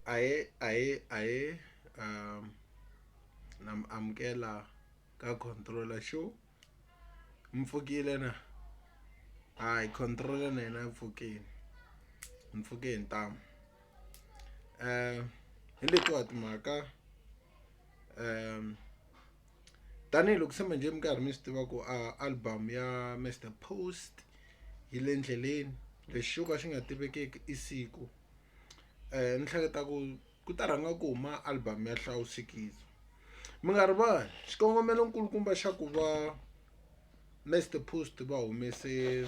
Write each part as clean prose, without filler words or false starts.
Ahee ahee ahee na mi amukela ka Controller show mi pfukile na hayi Controller na yena u pfukile ni pfuke hi ntamu hi letiwa timhaka tanihiloko se manjhe mi karhi mi swi tiva ku a album ya Mister Post yi le ndleleni lexi xo ka xi nga tivekeki i siku. Ni hleketa ku ku ta rhanga ku huma album ya Hlawusikiso mi nga rivali xikongomelo nkulukumba xa ku va Mister Post va humese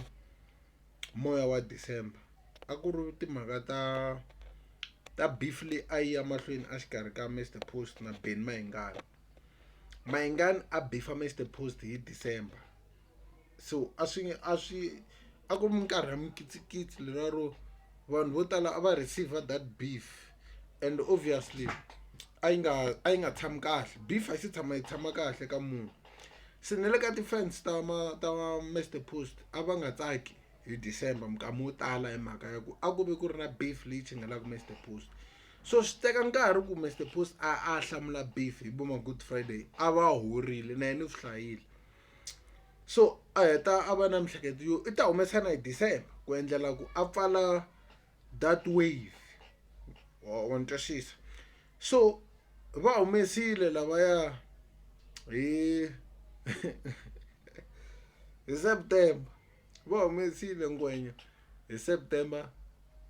moya wa December a ku ri timhaka ta ta beef leyi a yi ya mahlweni a xikarhi ka Mister Post na Benny Mayengani. Mayengani a beef-a Mister Post hi December so a swi a swi a ku ri minkarhi ya mikitsikitsi leriya ro vanhu vo tala a va receive that beef and obviously a yi nga a yi nga tshami kahle beef a yi se tshama yi tshama kahle ka munhu se na le ka ti-fans ta ma ta Mister Post a va nga tsaki hi December minkama yo tala hi mhaka ya ku a ku ve ku ri na beef leyi chingelaka Mister Post so swi teka nkarhi ku Mister Post a a hlamula beef hi vo ma Good Friday a va horile na yena u swi hlayile so a heta a va na miehleketo yo i ta humesa na hi December ku endlela ku a pfala that wave wa ni twisisa so va humesile lavaya hi hi September va humesile ngwenya hi September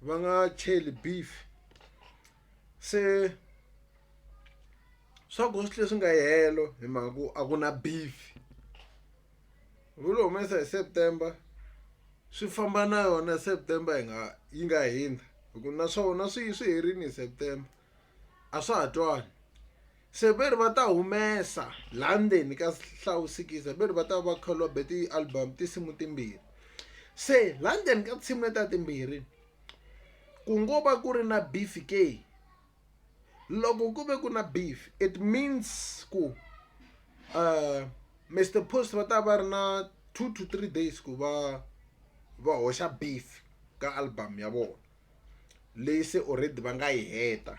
va nga cheli beef se swa ku swi tlhe swi nga yi helo hi mhaka ku a ku na beef vo lo humesa hi September swi famba na yona September yi nga yi nga hundza hi ku naswona swi swi herile hi September a swa ha twali se ve ri va ta humesa laha ndzeni ka hlawusekisa ve ri va ta va collab ti-album tinsimu timbirhi se laha ndzeni ka tinsimu letiya timbirhi ku ngo va ku ri na beef ke loko ku ve ku na beef it means ku Mister Post va ta va ri na 2 to 3 days ku va va hoxa beef ka album ya vona leyi se already va nga yi heta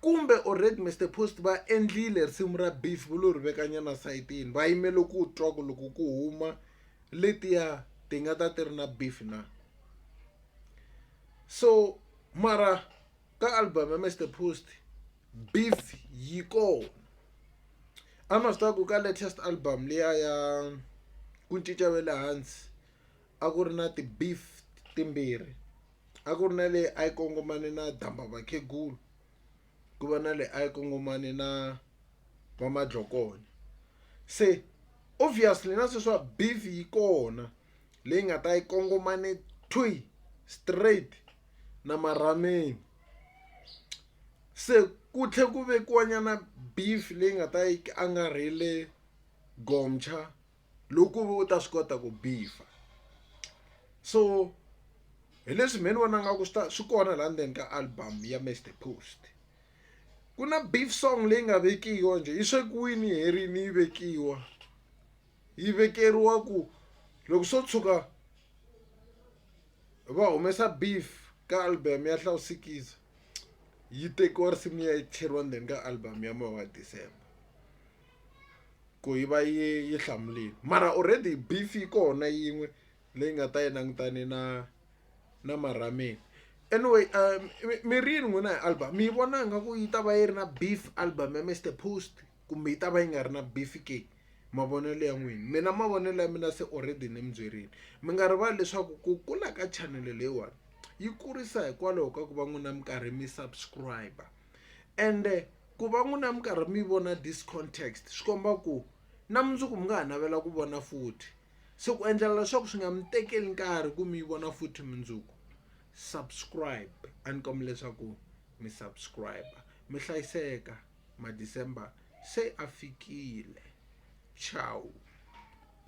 kumbe already Mister Post va endlile risimu ra beef va lo ri veka nyana sayitini va yimele ku twa ku loko ku huma letiya ti nga ta ti ri na beef na so mara ka album ya Mister Post beef yi kona a ma swi tiva ku ka latest album liya ya ku cinca ve le hansi a ku ri na ti-beef timbirhi a ku ri na leyi a yi kongomane na Damba Vakhegula ku va na leyi a yi kongomane na va Madlokone se obviously na sweswiwa beef yi kona leyi nga ta yi kongomane thwi straight na Marhameni se ku tlhe ku vekiwa nyana beef leyi nga ta yi angarhele Gomcha loko u ta swi kota ku beef-a so hi leswi mehe ni vona nga ku swi ta swi kona laha ndzeni ka album ya Mister Post ku na beef song leyi nga vekiwa njhe yi swekiwini yi herini yi vekiwa yi vekeriwa ku loko swo tshuka va humesa beef ka album ya Hlawusikiza yi tekiwa risimu liya yi cheriwa ndzeni ka album ya moya wa December ku yi va yi yi hlamulile mara already beef yi kona yin'we leyi nga ta yi langutane na na Marhameni anyway mi ri yini n'wina hi album mi yi vona nga ku yi ta va yi ri na beef album ya Mister Post kumbe yi ta va yi nga ri na beef ke mavonelo ya n'wina mina mavonelo ya mina se already ni mi byerile mi nga rivali leswaku ku kula ka chanele leyiwani yi kurisa hikwalaho ka ku va n'wina mi karhi mi subscribe ende ku va n'wina mi karhi mi vona this context swi komba ku na mundzuku mi nga ha navela ku vona futhi se ku endlela leswaku swi nga mi tekeli nkarhi ku mi yi vona futhi mundzuku subscribe a ni kombela leswaku mi subscribe mi hlayiseka ma December se a fikile ciao.